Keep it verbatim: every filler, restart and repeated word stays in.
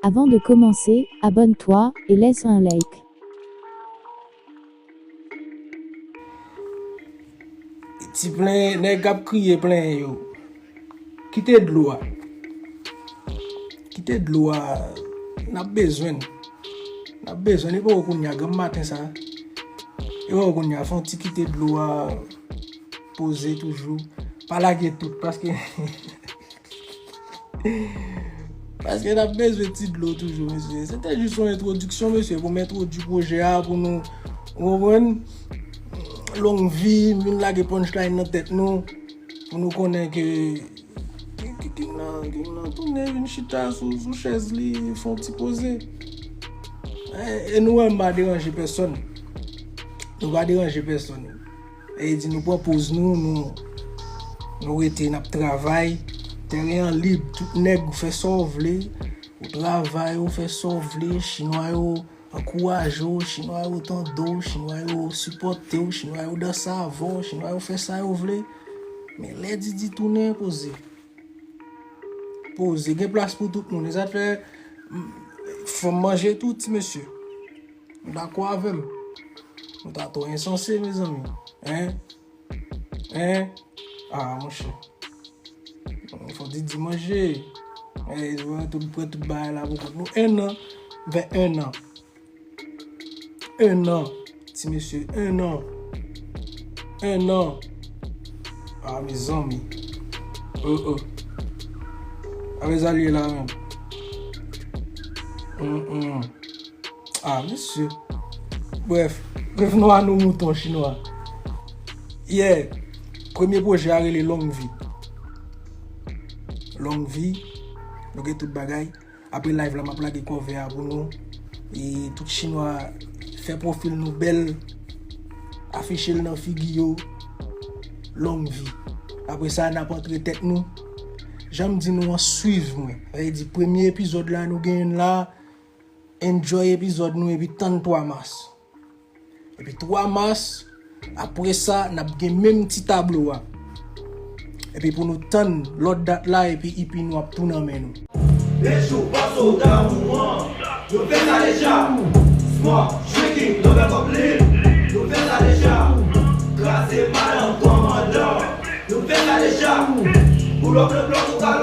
Avant de commencer, abonne-toi et laisse un like. Ti plenyen, nèg k ap kriye plenyen yo. Kite dlo a. Kite dlo a. N ap bezwen l. N ap bezwen l. E poko kounye a, granm maten sa. E poko kounye a, fè yon ti kite dlo a poze toujou. Pa lage tout, paske Paske n ap bezwen ti dlo toujou, mesye. Se te jis yon entwodiksyon, mesye, pou m entwodui pwojè a, pou nou, ou konprann? Long vi, m vin lage punchline nan tèt nou, pou nou konnen ke, ke, ke King nan, King nan tounen vin chita sou, sou chèz li, fè yon ti poze. E, e nou wè m pa deranje pèsonn. Nou pa deranje pèsonn. E di nou pran poz nou, nou, nou rete, n ap travay. Teren an lib, tout nèg ou fè sa w vle. Ou travay, ou fè sa w vle, chinwa yo ankouraje w, chinwa yo tande w, chinwa yo sipòte w, chinwa yo danse avè w, chinwa yo fè sa yo vle. Men lè Didi tounen, poze. Poze, gen plas pou tout moun. E sa fè, m, fò m manje tou, ti mesye. Nou dakò avè m? Nou ta twò ensanse, mezanmi. Hein? Hein? Ah, monchè. Fò Didi manje. Hey, tout, pran tout bagay la pou kont nou. En an. Vè en an. En an. Ti mesye, en an. En an. Ah, mezanmi. Oh, oh. Avè sa l ye la menm. Mm, mm. Ah, mesye. Brèf, revenons à nos moutons, chinwa. Yeah, premye pwojè a rele Long Vi. Long Vi, nou gen tout bagay. Apre live la, m ap lage kòvè a pou nou. E tout chinwa, fè pwofil nou bèl, afiche l nan figi yo. Long Vi. Apre sa, n ap antre tèt nou. Jan m di nou an, swiv mwen. Sa vle di, premye epizòd la, nou genyen l la. Enjoy epizòd nou epi tann twa mas. Epi twa mas, apre sa, n ap gen menm ti tablo a. Epi pou nou tann lòt dat la, epi ipi nou ap tou nan men nou. Bejou, pase w damou an. Nou fè sa deja. Smoke, drinking, love kòb lil. Nou fè sa deja. Kraze madanm kòmandan. Nou fè sa deja. Pull up le block ou ka